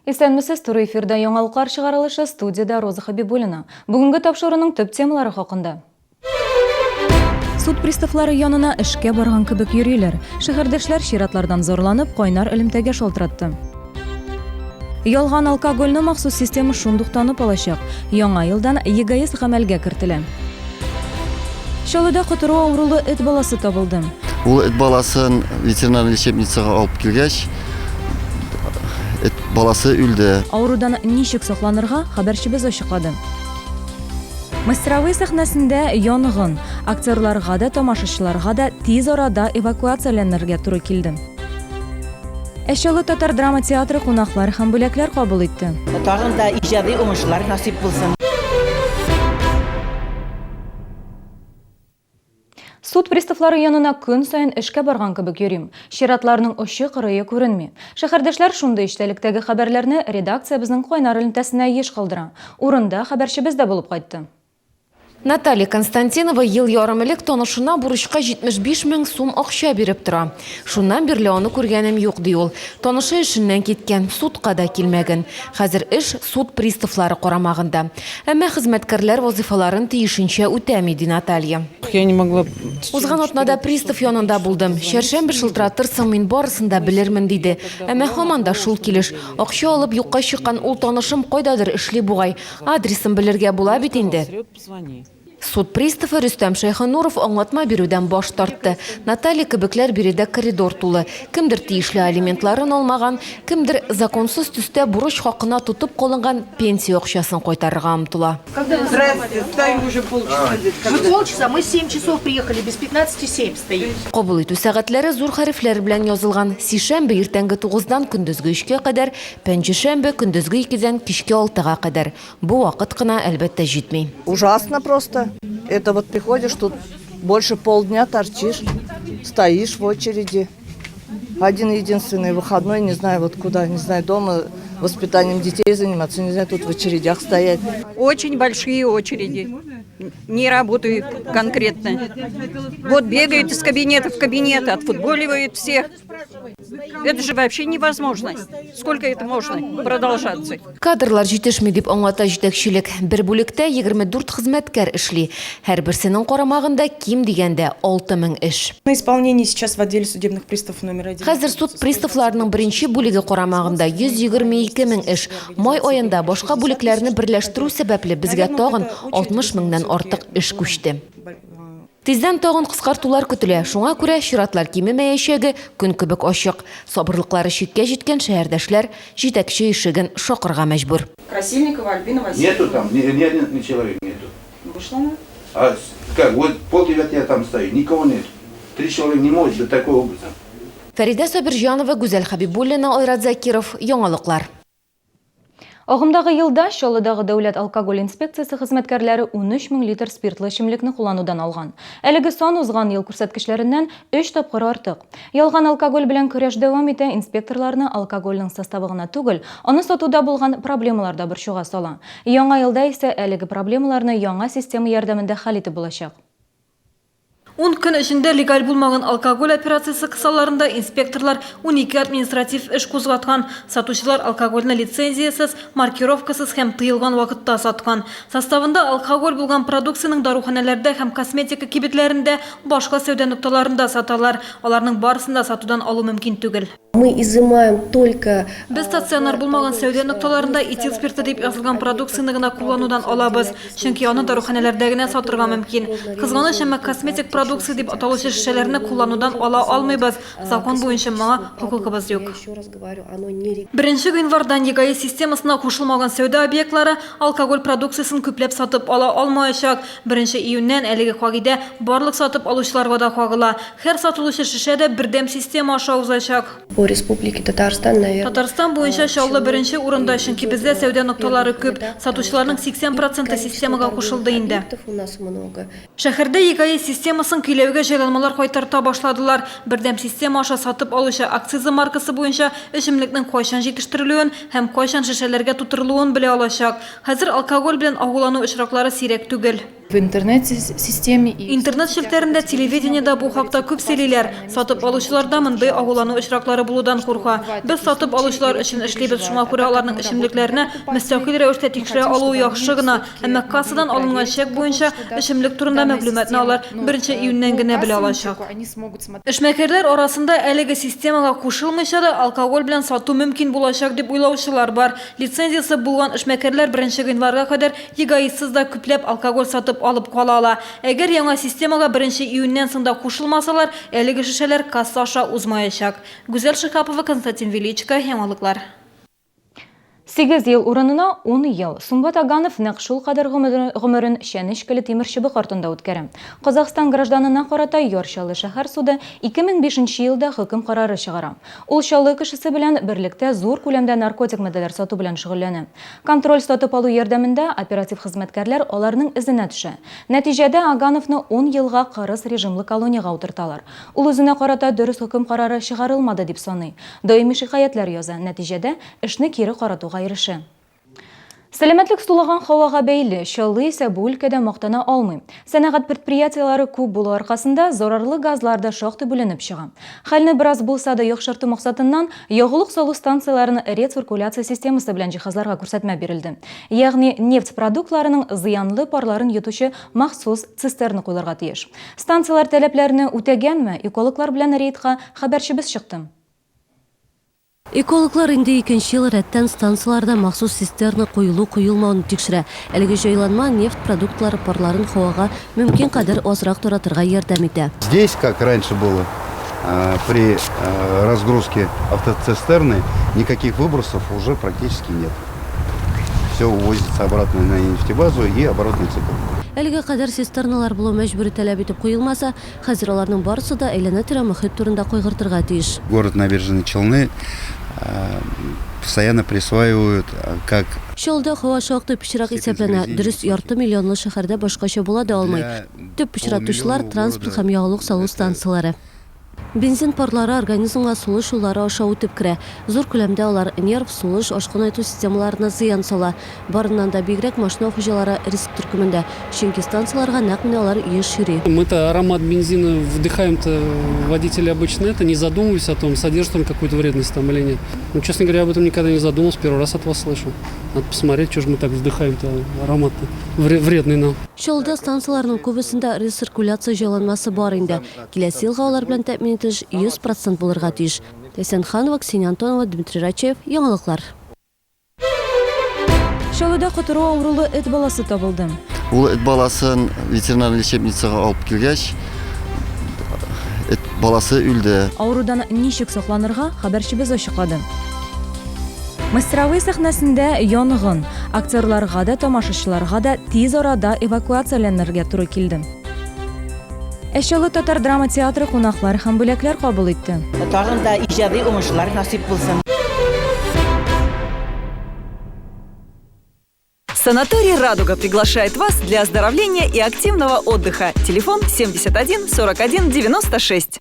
Исәнмесез, туры эфирда яңалыклар чыгарылышы, студиядә Роза Хабибуллина. Бүгенге тапшыруның төп темалары хакында. Суд приставлары янына эшкә барган кебек йөриләр. Шәһәрдәшләр чиратлардан зарланып, кайнар элемтәгә шалтыратты. Ялган алкогольне махсус система шундук танып алачак. Яңа елдан ЕГАИС гамәлгә кертелә. Чаллыда котыру авырулы эт баласы табылды. Ул эт баласын ветеринар лечебницага алып килгәч, эт баласы үлде. Авырудан ничек сакланырга, хәбәрчебез ачыклады. Мастеровые сәхнәсендә янгын. Актерларга да, тамашачыларга да тиз арада эвакуацияләнергә туры килде. Ә Чаллы татар драма театры кунаклар һәм бүләкләр кабул итте. Тагын да иҗади уңышлар насыйп булсын. Суд приставлары янына көн саен эшкә барган кебек йөрим. Чиратларның очы-кырые күренми. Шәһәрдәшләр шундый эчтәлектәге хәбәрләрне редакциябезнең кайнар элемтәсенә еш калдыра. Урында хәбәрчебез дә булып кайтты. Наталья Константинова ел ярым элек танышына бурычка 75 мең сум акча биреп тора. Шуннан бирле аны күргәнем юк, ди ул. Танышы эшеннән киткән, судка да килмәгән. Хәзер эш суд приставлары карамагында. Әмма хезмәткәрләр вазыйфаларын тиешенчә үтәми, ди Наталья. Я не могла. Узган атнада пристав янында булдым. Чәршәмбе шылтыратырсың, мин барысын да белермен, диде. Әмма һаман да шул килеш. Акча алып юкка чыккан ул танышым кайдадыр эшли бугай. Адресын белергә була бит инде. Суд приставы Рөстәм Шәйхенуров аңлатма бирүдән баш тартты. Наталья кебекләр биредә коридор тулы. Кемдер тиешле алиментларын алмаган, кемдер законсыз төстә бурыч хакына тотып калынган пенсия акчасын кайтарырга омтыла. Здравствуйте, стоим уже полчаса здесь. Мы полчаса, мы 7 часов приехали, без 15:07 стоим. Кабул итү сәгатьләре зур хәрефләр белән язылган. Сишәмбе иртәнге тугыздан көндезге өчкә кадәр, Пәнҗешәмбе көндезге икедән кичке алтыга кадәр. Бу вакыт кына, әлбәттә, җитми. Ужасно просто. Это вот приходишь тут больше полдня торчишь, стоишь в очереди. Один единственный выходной, не знаю вот куда, не знаю, дома воспитанием детей заниматься, не знаю, тут в очередях стоять. Очень большие очереди. Не работают конкретно. Вот бегают из кабинета в кабинет, отфутболивают всех. Это же вообще невозможно. Сколько это можно продолжаться? Кадрлар җитешми, дип аңлата җитәкчелек. Бер бүлектә 24 хезмәткәр эшли. Һәрберсенең карамагында ким дигәндә 6000 эш. На исполнении сейчас в отделе судебных приставов номер один. Хәзер суд приставларының беренче бүлеге карамагында 122 мең эш. Май аенда башка бүлекләрне берләштерү сәбәпле безгә тагын 60 меңнән артык эш күчте. Тиздән тагын кыскартулар көтелә, шуңа күрә чиратлар кимемәячәге көн кебек ачык. Сабырлыклары чиккә җиткән шәһәрдәшләр җитәкче ишеген шакырга мәҗбүр. Красильникова Альбина Васильевна. Нету там, ни, ни один человек нету. Вышла она? А как, вот полдевятого я там стою, никого нет. Три человека не может быть такого образа. Фәридә Сабирҗанова, Гүзәл Хәбибуллина, Айрат Закиров, Яңалыклар. Агымдагы елда Чаллыдагы дәүләт алкоголь инспекциясе хезмәткәрләре 13 мең литр спиртлы эчемлекне кулланудан алган. Әлеге сан узган ел күрсәткечләреннән өч тапкыр артык. Ялган алкоголь белән көрәш дәвам итә, инспекторларны алкогольнең составы гына түгел, аны сатуда булган проблемалар да борчуга сала. Яңа елда исә әлеге проблемаларны яңа система ярдәмендә хәл итеп булачак. Ун көн эчендә легаль булмаган алкоголь операциясе кысаларында инспекторлар 12 административ эш кузгаткан. Сатучылар алкогольне лицензиясез, маркировкасыз һәм тыелган вакытта саткан. Составында алкоголь булган продукциянең даруханәләрдә һәм косметика кибетләрендә, башка сәүдә нокталарында саталар. Аларның барысын да сатудан алу мөмкин түгел. Мы изымаем только. Без стационар булмаган сәүдә нокталарында этил спирты дип язылган продукцияне генә кулланудан алабыз, чөнки аны даруханәләрдә генә сатырга мөмкин. Кызганыч, әмма косметик продукция дип аталучы шешәләрне кулланудан ала алмыйбыз, закон буенча моңа хокукыбыз юк. Беренче гыйнвардан ЕГАИС системасына кушылмаган сәүдә объектлары алкоголь продукциясен күпләп сатып ала алмаячак. Беренче июньнән әлеге кагыйдә барлык сатып алучыларга да кагыла. Һәр сатылучы шешә дә бердәм система аша узачак. По Республике Татарстан, наверное. Татарстан буенча Чаллы беренче урында, чөнки бездә сәүдә нокталары күп. Сатучыларның 80 проценты системага кушылды инде. Шәһәрдә ЕГАИС системасын көйләүгә җайланмалар кайтарта башладылар. Бердәм система аша сатып алучы акциза маркасы буенча эчемлекнең кайчан җитештерелүен һәм кайчан шешәләргә тутырылуын белә алачак. Хәзер алкоголь белән агулану очраклары сирәк түгел. В интернет-системе и Интернет челтәрендә, телевидениедә бу хакта күп сөйлиләр. Сатып алучылар да мондый агулану очраклары булудан курка. Без сатып алучылар өчен эшлибез, шуңа күрә аларның эчемлекләрне мөстәкыйль рәвештә тикшерә алуы яхшы гына. Әмма кассадан алынган чек буенча эчемлек турында мәгълүматны алар беренче июньнән генә белә алачак. Эшмәкәрләр арасында әлеге системага кушылмыйча да алкоголь белән сату мөмкин булачак дип уйлаучылар бар. Лицензиясе булган эшмәкәрләр беренче гыйнварга кадәр ЕГАИСсыз да күпләп алкоголь сатып алып кала ала. Әгәр яңа системага беренче июньнән соң да кушылмасалар, әлеге шешәләр касса аша узмаячак. Гүзәл Шиһапова, Константин Величко, Яңалыклар. Сигез ел урынына ун ел. Сумбат Аганов нәкъ шулкадәр гомерен чәнечкеле тимерчыбык артында үткәрә. Казахстан гражданына карата Яр Чаллы шәһәр суды 2005 нче елда хөкем карары чыгара. Ул Чаллы кешесе белән берлектә зур күләмдә наркотик матдәләр сату белән шөгыльләнә. Контроль сатып алу ярдәмендә оператив хезмәткәрләр аларның эзенә төшә. Нәтиҗәдә Агановны ун елга кырыс режимлы колониягә утырталар. Ул үзенә карата дөрес хөкем карары чыгарылмады дип саный. Даими шикаятьләр яза, нәтиҗәдә, эшне кире каратуга ирешә. Сәламәтлек сулаган һавага бәйле, Чаллы исә бу өлкәдә мактана алмый. Сәнәгать предприятиеләре күп булу аркасында зарарлы газлар да шактый бүленеп чыга. Хәлне бераз булса да яхшырту максатыннан, ягулык салу станцияләрен рециркуляция системасы белән җиһазларга күрсәтмә бирелде. Ягъни нефть продуктларының зыянлы парларын йотучы махсус цистерна куелырга тиеш. Станцияләр таләпләрне үтәгәнме, экологлар белән рейдка хәбәрчебез чыкты. Экологлар инде икенче ел рәттән станцияләрдә махсус цистерна куелу-куелмауны тикшерә. Әлеге җайланма нефть продуктлары парларын һавага мөмкин кадәр азрак таратырга ярдәм итә. Здесь, как раньше было, при разгрузке автоцистерны, никаких выбросов уже практически нет. Все увозится обратно на нефтебазу и оборотный цикл. Әлегә кадәр цистерналар булу мәҗбүри таләп итеп куелмаса, Хәзер аларның барысы да әйләнә-тирә мохит турында кайгыртырга тиеш. Город Набережные Челны постоянно присваивают как. Чаллыда һава шактый пычрак исәпләнә. Дөрес, ярты миллионлы шәһәрдә башкача була да алмый. Төп пычратучылар, транспорт һәм ягулык салу станцияләре. Бензин парлары организмга сулыш юллары аша үтеп керә. Зур күләмдә алар нерв, сулыш, ашкынайту системаларына зыян сала. Барыннан да бигрәк машина хуҗалары риск төркемендә, чөнки станцияләргә нәкъ менә алар еш йөри. Мы-то аромат бензина вдыхаем-то, водители обычно это, не задумываясь о том, содержит он какую-то вредность там или нет. Ну, честно говоря, об этом никогда не задумывался, первый раз от вас слышу. Надо посмотреть, что же мы так вдыхаем-то, аромат-то вредный нам. Чаллыда станцияләрнең күбесендә рециркуляция җайланмасы бар инде. Киләсе елга алар белән тәэмин ителеш 100 процент булырга тиеш. Ләйсән Ханова, Ксения Антонова, Дмитрий Рачеев, Яңалыклар. Чаллыда котыру авырулы эт баласы табылды. Ул эт баласын ветеринар лечебницага алып килгәч, эт баласы үлде. Авырудан ничек сакланырга, хәбәрчебез ачыклады. Мастеровые сәхнәсендә янгын. Актерларга да, тамашачыларга да тиз арада эвакуацияләнергә туры килде. Ә Чаллы татар драма театры кунаклар һәм бүләкләр кабул итте. Тагын да иҗади уңышлар насыйп булсын. Санаторий «Радуга» приглашает вас для оздоровления и активного отдыха. Телефон 71 41 96.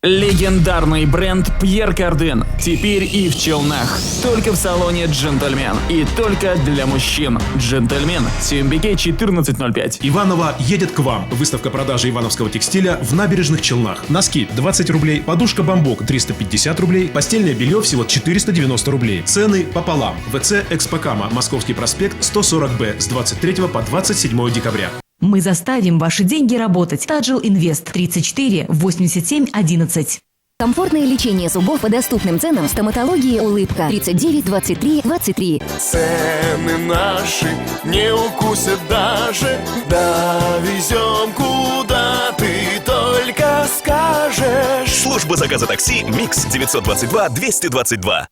Легендарный бренд Пьер Карден теперь и в Челнах. Только в салоне «Джентльмен». И только для мужчин. «Джентльмен». Сюмбике 14.05. Иваново едет к вам. Выставка продажи ивановского текстиля в набережных Челнах. Носки 20 рублей, подушка бамбук 350 рублей, постельное белье всего 490 рублей. Цены пополам. ВЦ Экспокама, Московский проспект 140Б с 23 по 27 декабря. Мы заставим ваши деньги работать. Таджил Инвест 34 87 11. Комфортное лечение зубов по доступным ценам в стоматологии «Улыбка» 39 23 23. Цены наши не укусят даже. Довезем, куда ты только скажешь. Служба заказа такси «Микс» 922 222.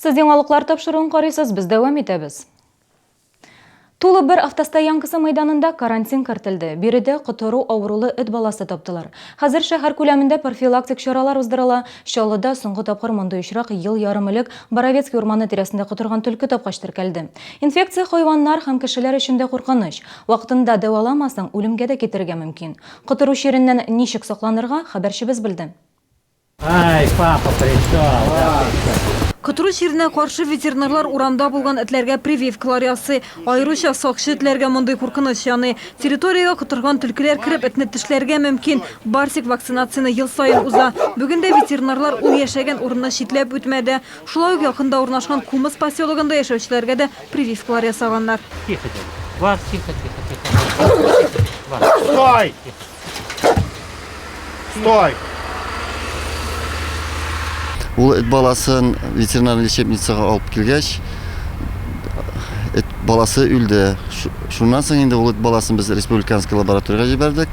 Сез яңалыклар тапшыруын карыйсыз, без дәвам итәбез. Тулы бер автостоянкасы мәйданында карантин кертелде. Биредә котыру авырулы эт баласы таптылар. Хәзер шәһәр күләмендә профилактик чаралар уздырыла. Чаллыда соңгы тапкыр мондый очрак ел ярым элек Боровецкий урманы тирәсендә котырган төлке тапкач теркәлде. Инфекция хайваннар һәм кешеләр өчен дә куркыныч. Вакытында дәваламасаң, үлемгә дә китерергә мөмкин. Котыру чиреннән ничек сакланырга, хәбәрчебез белде. Ай, папа пришел. Котыру чиренә каршы ветеринарлар урамда булган этләргә прививкалар ясый. Аеруча сакчы этләргә мондый куркыныч яный. Территориягә котырган төлкеләр кереп этне тешләргә мөмкин. Барсик вакцинацияне ел саен уза. Бүген дә ветеринарлар ул яшәгән урынны читләп үтмәде. Шулай ук якында урнашкан Кумыс поселогында яшәүчеләргә дә прививкалар ясаганнар. Тихо, тихо. Бар, тихо, тихо, тихо. Бар. Стой! Стой! Ул эт баласын ветеринар лечебницага алып килгәч, эт баласы үлде. Шуннан соң инде ул эт баласын без республиканский лабораториягә җибәрдек.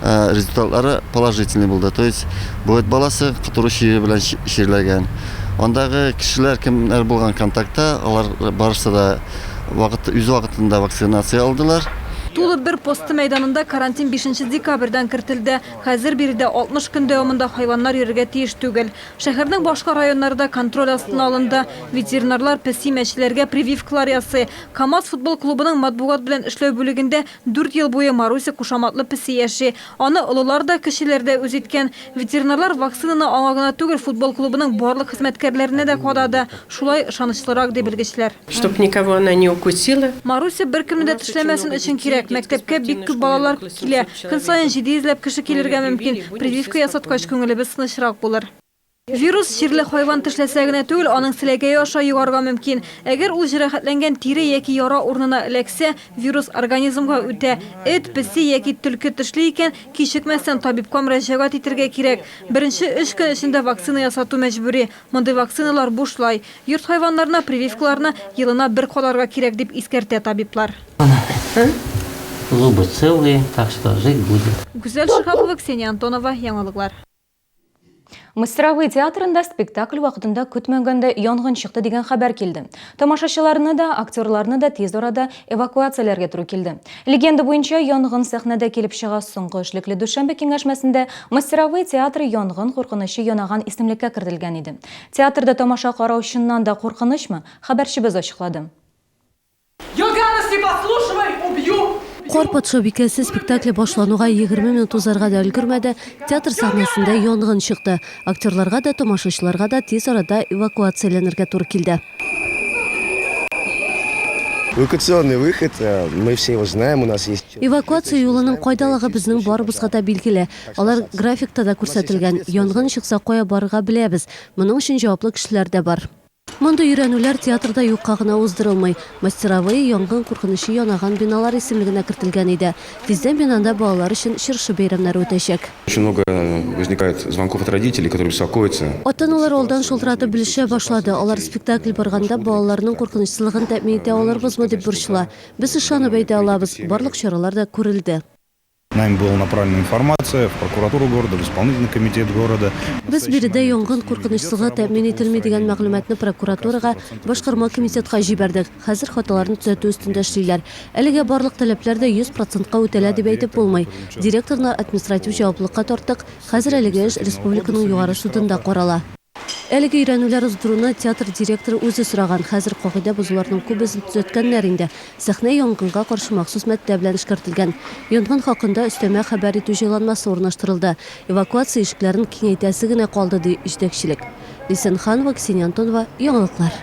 Э, результатлары положительный булды. То есть бу эт баласы котыру чире белән чирләгән. Андагы кешеләр кемнәр булган контактта, алар барысы да вакыт үз вакытында вакцинация алдылар. Тулы бер посты мәйданында карантин 5 декабрьдән кертелде. Хәзер биредә 60 көн дәвамында хайваннар йөрергә тиеш түгел. Шәһәрнең башка районнары да контроль астына алынды. Ветеринарлар песи-мәчеләргә прививкалар ясый. КАМАЗ футбол клубының матбугат белән эшләү бүлегендә дүрт ел буе Маруся кушаматлы песи яши. Аны олылар да, кечеләр дә үз иткән. Ветеринарлар вакцинаны аңа гына түгел, футбол клубының барлык хезмәткәрләренә дә кадады. Шулай ышанычлырак, ди белгечләр. Чтоб никого она не укусила. Маруся беркемне дә тешләмәсен өчен кирәк. Мәктәпкә бик күп балалар килә. Көн саен 700 ләп кеше килергә мөмкин. Прививка ясаткач, күңелебез тынычрак булыр. Вирус чирле хайван тешләсә генә түгел, аның селәгәе аша йогарга мөмкин. Әгәр ул җәрәхәтләнгән тире яки яра урынына эләксә, вирус организмга үтә. Эт, песи яки төлке тешли икән, кичекмәстән табибка мөрәҗәгать итергә кирәк. Беренче өч көн эчендә вакцина ясату мәҗбүри. Мондый вакциналар бушлай. Йорт хайваннарына прививкаларны елына бер кадарга кирәк, дип искәртә табиблар. Зубы целые, так что жить будет. Гүзәл Шиһапова, Ксения Антонова, Яңалыклар. Мастеровые театрында спектакль вакытында көтмәгәндә янгын чыкты дигән хәбәр килде. Тамашачыларны да, актерларны да тиз арада эвакуацияләргә туры килде. Легенда буенча янгын сәхнәдә килеп чыга. Соңгы эшлекле дүшәмбе киңәшмәсендә Мастеровые театры янгын куркынычы янаган исемлеккә кертелгән иде. Театрда тамаша карау чыннан да куркынычмы? Хәбәрчебез ачыклады. Юргановский, подслушивай, убью! Кар патшабикәсе спектакле башлануга 20 минут узарга да өлгермәде, театр сәхнәсендә янгын чыкты. Актерларга да, тамашачыларга да тиз арада эвакуацияләнергә туры килде. Эвакуационный выход, э, мы все его знаем, у нас есть... Эвакуация юлының кайдалыгы безнең барыбызга да билгеле. Алар графикта да күрсәтелгән. Янгын чыкса, кая барырга беләбез. Моның өчен җаваплы кешеләр дә бар. Мондый өйрәнүләр театрда юкка гына уздырылмый. Мастеровые янгын куркынычы янаган биналар исемлегенә кертелгән иде. Тиздән бинада балалар өчен чыршы бәйрәмнәре үтәчәк. Очень много возникает звонков от родителей, которые беспокоятся. Ата-аналар алдан шылтыратып белешә башлады. Алар спектакль барганда балаларның куркынычсызлыгын тәэмин итә алырбызмы дип борчыла. Без ышанып әйтә алабыз, барлык чаралар да күрелде. Нами была направлена информация в прокуратуру города, в исполнительный комитет города. Без биредә янгын куркынычсызлыгы тәэмин ителми дигән мәгълүматны прокуратурага, башкарма комитетка җибәрдек. Хәзер хаталарны төзәтү өстендә эшлиләр. Әлегә барлык таләпләр дә 100 процентка үтәлә дип әйтеп булмый. Директорны административ җаваплылыкка тарттык, хәзер әлеге эш республиканың Югары судында карала. Әлеге өйрәнүләр уздыруны театр директоры үзе сораган. Хәзер кагыйдә бозуларның күбесен төзәткәннәр инде. Сәхнә янгынга каршы махсус матдә белән эшкәртелгән. Янгын хакында өстәмә хәбәр итү җайланмасы урнаштырылды. Эвакуация ишекләрен киңәйтәсе генә калды, ди җитәкчелек. Лисен Ханова, Ксения Антонова, Яңалыклар.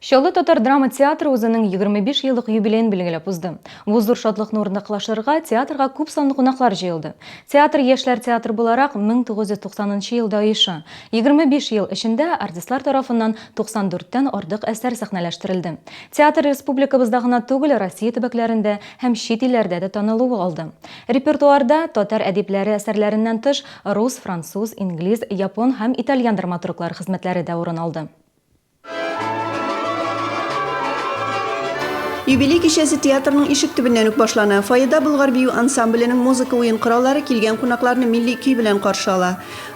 Чаллы татар драма театры үзенең 25 еллык юбилеен билгеләп узды. Бу зур шатлыкны уртаклашырга театрга күп санлы кунаклар җыелды. Театр яшьләр театры буларак 1990 нчы елда оеша. 25 ел эчендә артистлар тарафыннан 94 тән артык әсәр сәхнәләштерелде. Театр республикабызда гына түгел, Россия төбәкләрендә һәм чит илләрдә дә танылу алды. Репертуарда татар әдипләре әсәрләреннән тыш, рус, француз, инглиз, япон һәм итальян драматурглары хезмәтләре дә урын алды. Юбилей кичәсе театрның ишек төбеннән үк башлана. Фойеда Болгар бию ансамбленең музыка уен кораллары килгән кунакларны милли көй белән каршы ала.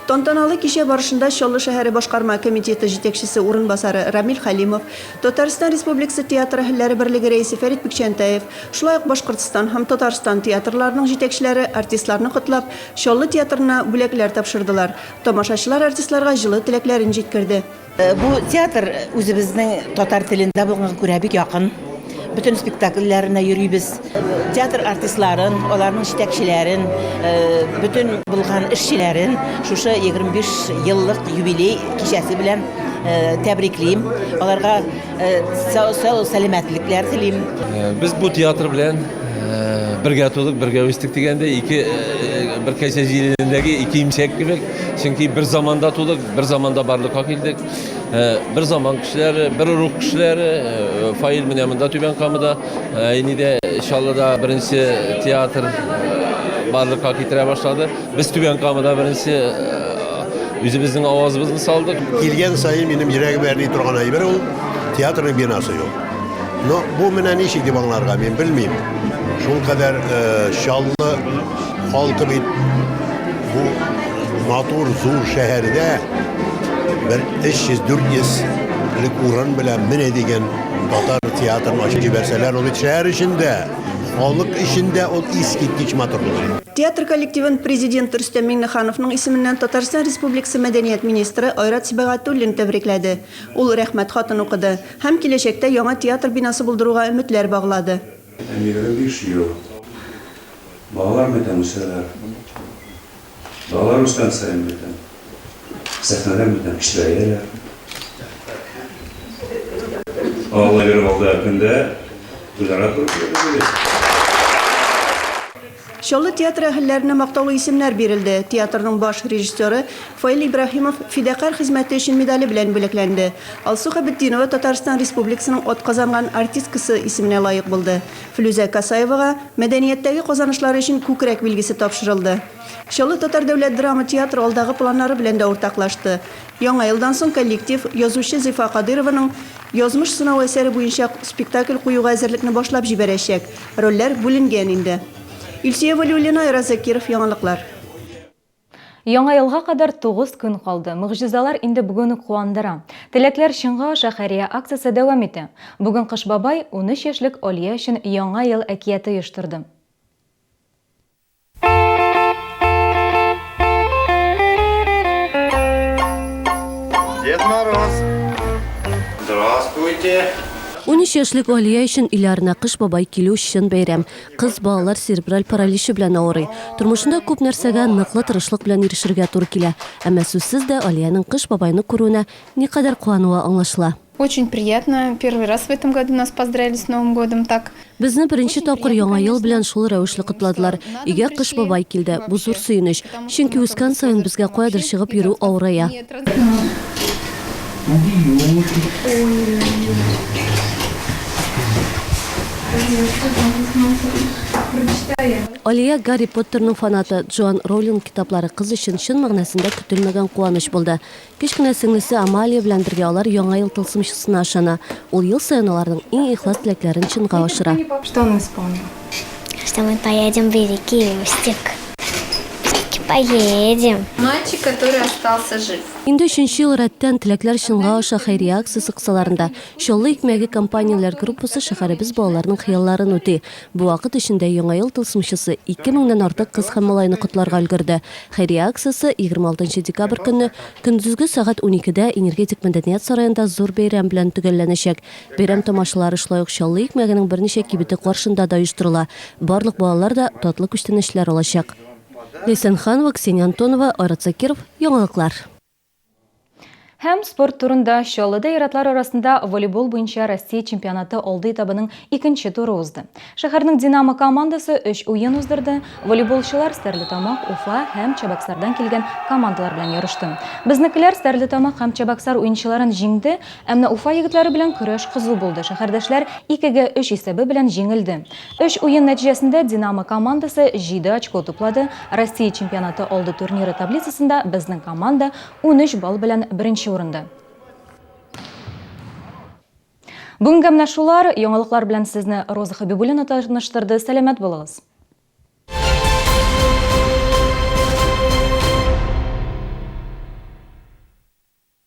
Тантаналы кичә барышында Чаллы шәһәре башкарма комитеты җитәкчесе урынбасары Рамил Хәлимов, Татарстан Республикасы театр әһелләре берлеге рәисе Фәрит Бикчәнтәев, шулай ук Башкортстан һәм Татарстан театрларының җитәкчеләре артистларны котлап, Чаллы театрына бүләкләр тапшырдылар. Тамашачылар артистларга җылы теләкләрен җиткерде. Бу театр үзебезнең татар телендә булганга күрә бик якын. Бөтен спектакльләренә йөрибез. Театр артистларын, аларның җитәкчеләрен, бөтен булган эшчеләрен шушы 25 еллык юбилей кичәсе белән тәбриклим. Аларга сау сәламәтлекләр телим. Без бу театр белән бергә тудык, бергә үстек дигәндәй, ике бер кәсә җиленендәге ике имчәк кебек. Чөнки бер заманда тудык, бер заманда барлыкка килдек. Бер заман кешеләре, бер рух кешеләре. Фаил менә монда Түбән Камада, инде Чаллыда беренче театр барлыкка китерә башлады. Без Түбән Камада беренче үзебезнең авазыбызны салдык. Килгән саен минем йөрәгем әрни торган әйбер ул театрның бинасы юк. Но бу менә ничек дип аңларга, мин белмим. Шул кадәр Чаллы халкы бит бу матур зур шәһәрдә бер 300-400 лек урын белән менә дигән татар театрын ачып җибәрсәләр, ул бит шәһәр эчендә, халык эчендә ул искиткеч матур булыр иде. Театр коллективын Президент Рөстәм Миңнехановның исеменнән Татарстан Республикасы мәдәният министры Айрат Сибагатуллин тәбрикләде. Ул Рәхмәт хатын укыды һәм киләчәктә яңа театр бинасы булдыруга өметләр баглады. 25 ел. Балалар мәйтәм үсәләр. Балалар үскән саен мәйтәм, сәхнәдә мәйтәм кечерәяләр. Алла биреп алда көндә уйларга туры килә дип уйлыйм. Чаллы театры әһелләренә мактаулы исемнәр бирелде. Театрның баш режиссеры Фаил Ибраһимов Фидакарь хезмәте өчен медале белән бүләкләнде. Алсу Хәбетдинова Татарстан Республикасының атказанган артисткасы исеменә лаек булды. Флүзә Касаевага Мәдәнияттәге казанышлары өчен күкрәк билгесе тапшырылды. Чаллы татар дәүләт драма театры алдагы планнары белән дә уртаклашты. Яңа елдан соң коллектив язучы Зифа Кадыйрованың Язмыш сынавы әсәре буенча спектакль куюга әзерлекне башлап җибәрәчәк. Рольләр бүленгән инде. Илсөя Вәлиуллина, Айрат Закиров, Яңалыклар. Яңа елга кадәр 9 көн калды. Могҗизалар инде бүген үк куандыра. Теләкләр чынга аша хәйрия акциясе дәвам итә. Бүген Кыш бабай 13 яшьлек Алия өчен Яңа ел әкияте оештырды. Дед Мороз. Здравствуйте. 13 яшьлек Алия өчен өйләренә Кыш бабай килү чын бәйрәм. Кыз балалар серебраль параличы белән авырый. Тормышында күп нәрсәгә ныклы тырышлык белән ирешергә туры килә. Әмма сүзсез дә Алиянең Кыш бабайны күрүенә никадәр куануы аңлашыла. Очень приятно, первый раз в этом году нас поздравили с Новым годом так. Безне беренче тапкыр Яңа ел белән шул рәвешле котладылар. Өйгә Кыш бабай килде. Бу зур сөенеч. Чөнки үскән саен безгә каядыр чыгып йөрү авырая. Алия Гарри Поттерның фанаты. Джоан Роулинг китаплары кыз өчен чын мәгънәсендә көтелмәгән куаныч булды. Кечкенә сеңлесе Амалия белән бергә алар Яңа ел тылсымчысына ышана. Ул ел саен аларның иң ихлас теләкләрен чынга ашыра. Что он исполнил? Что мы поедем в Великий Устюг. Всё-таки поедем. Мальчик, который остался жив. Инде өченче ел рәттән Теләкләр чынга аша хәйрия акциясе кысаларында Чаллы икмәге компанияләр группасы шәһәребез балаларының хыялларын үти. Бу вакыт эчендә Яңа ел тылсымчысы 2 меңнән артык кыз һәм малайны котларга өлгерде. Хәйрия акциясе 26 декабрь көнне көндезге сәгать уникедә Энергетик мәдәният сараенда зур бәйрәм белән төгәлләнәчәк. Бәйрәм тамашалары шулай ук Чаллы икмәгенең берничә кибете каршында да оештырыла. Барлык балалар да татлы күчтәнәчләр алачак. Ләйсән Ханова, Ксения Антонова, Айрат Закиров, Яңалыклар. Һәм спорт турында Чаллыда ир-атлар арасында волейбол буенча Россия чемпионаты алды этабының икенче туры узды. Шәһәрнең Динамо командасы өч уен уздырды. Волейболчылар Стәрлетамак, Уфа һәм Чабаксардан килгән командалар белән ярышты. Безнекеләр Стәрлетамак һәм Чабаксар уенчыларын җиңде, ә менә Уфа егетләре белән көрәш кызу булды. Шәһәрдәшләр икегә өч исәбе белән җиңелде. Өч уен нәтиҗәсендә Динамо командасы җиде очко туплады. Россия чемпионаты алды турниры таблицасында безнең команда 13 балл белән беренче урында. Бүгенгә менә шулар. Яңалыклар белән сезне Роза Хәбибуллина таныштырды. Сәламәт булыгыз!